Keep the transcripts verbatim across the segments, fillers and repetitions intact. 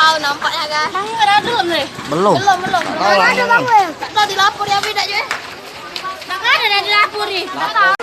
Nampaknya, guys. Bang, ada belum nih? Belum. Belum, belum. Belum ada, Bang. Tak tahu dilapor ya, beda je. Tak ada dah dilapor nih. Tak tahu.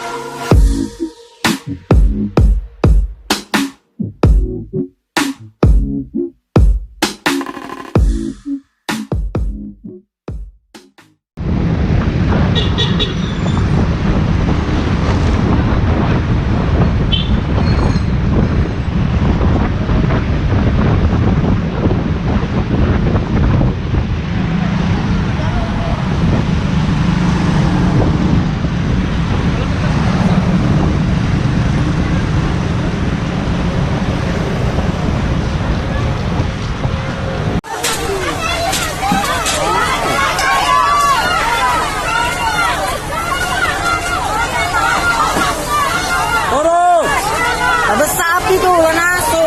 Turun! Ada sapi tuh, lah nasu.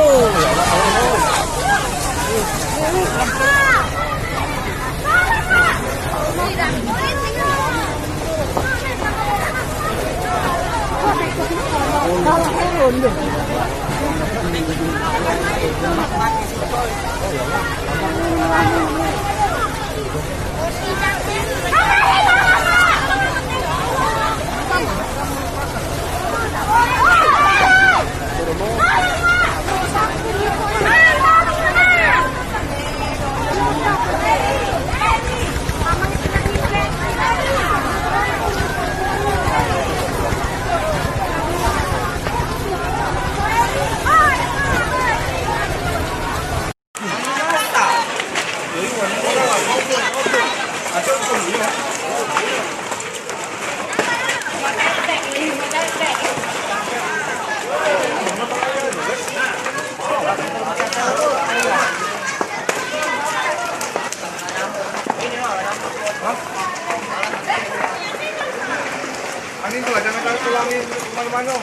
Angin tu lah, jangan taruh tulang ni kemano-mano.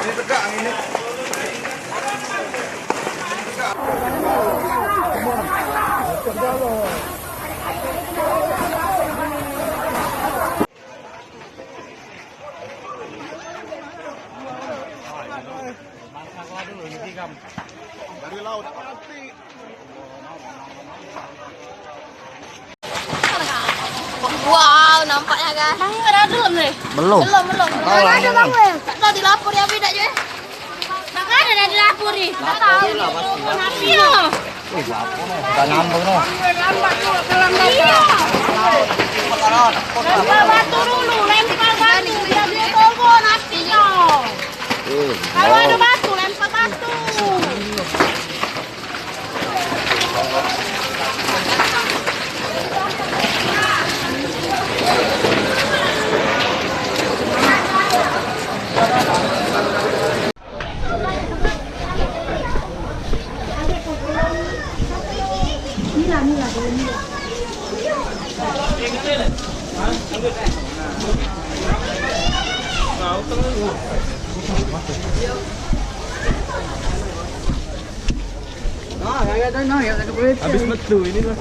Ini tegak angin ni. Dari laut. Wow, nampaknya, guys. Bang, ada belum nih? Belum. Belum, belum. Belum ada, Bang. Tak tahu dilapor ya, beda je. Tak ada dah dilapor nih. Tak tahu. Lapor lah, pasti. Iya. Wih, lapor noh. Udah nyambung noh. Iya. Lempar batu dulu, lempar batu. Biar dia turun apinya. Kalau ada batu, lempar batu. Habis metu ini, Mas.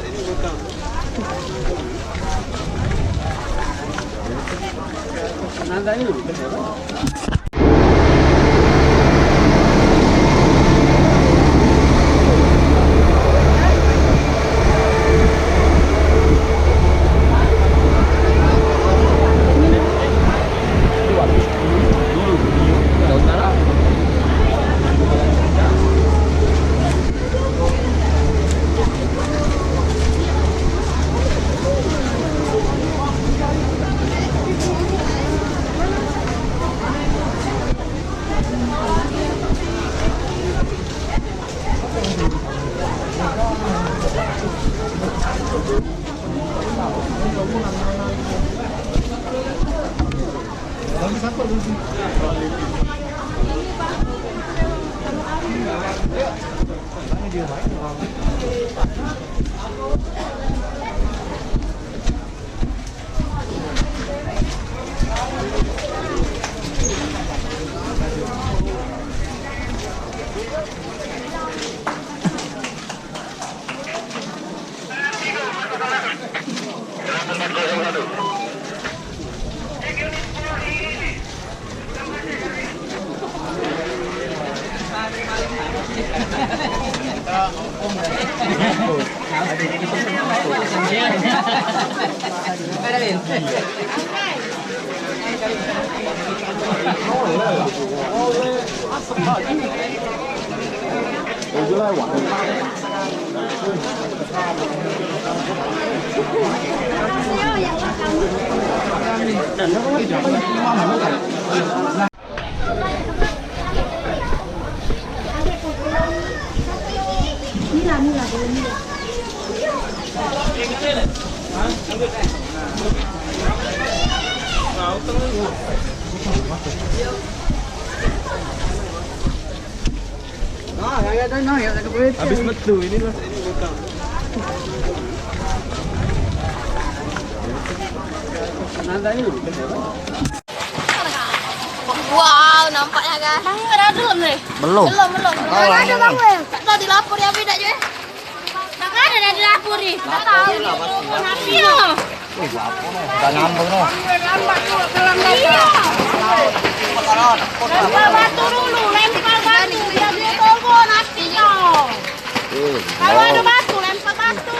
Habis metu ini lah. Wow, nampaknya kan. Bang, ada belum nih? Belum. Belum, belum. Belum ada, Bang. Tak tahu dilapor ya, beda je. Tak ada dah dilapor nih. Tak tahu. Iya. Udah nyambung noh. Iya. Lempar batu dulu, lempar batu. Biar dia togok nanti noh. Kalau ada batu, lempar batu.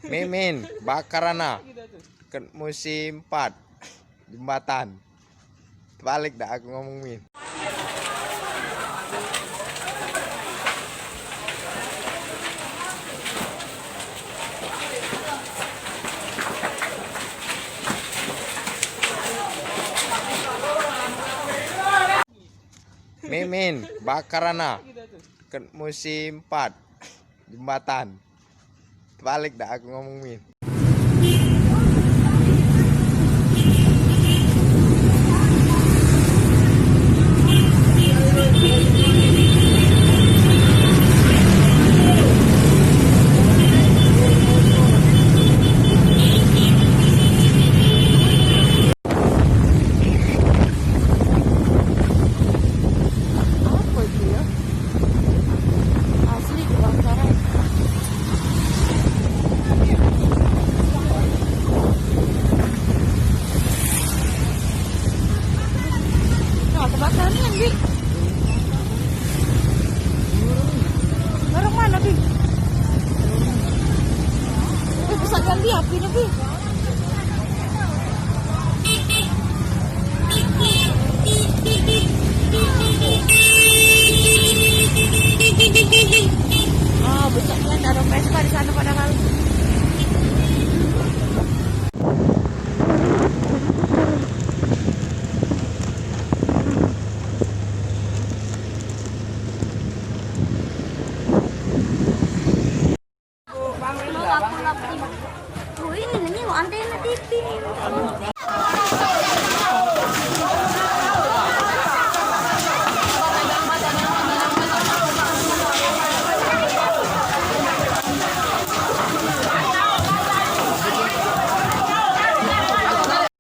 Mimin, bakar ana. Ke musim empat, jembatan. Terbalik dah aku ngomong, Min. Mimin, bakar ana. Ke musim empat. Jembatan. Balik dah aku ngomong, Min. Apa itu ya? Asli kebakaran. Nah, kebakaran ni, Dik.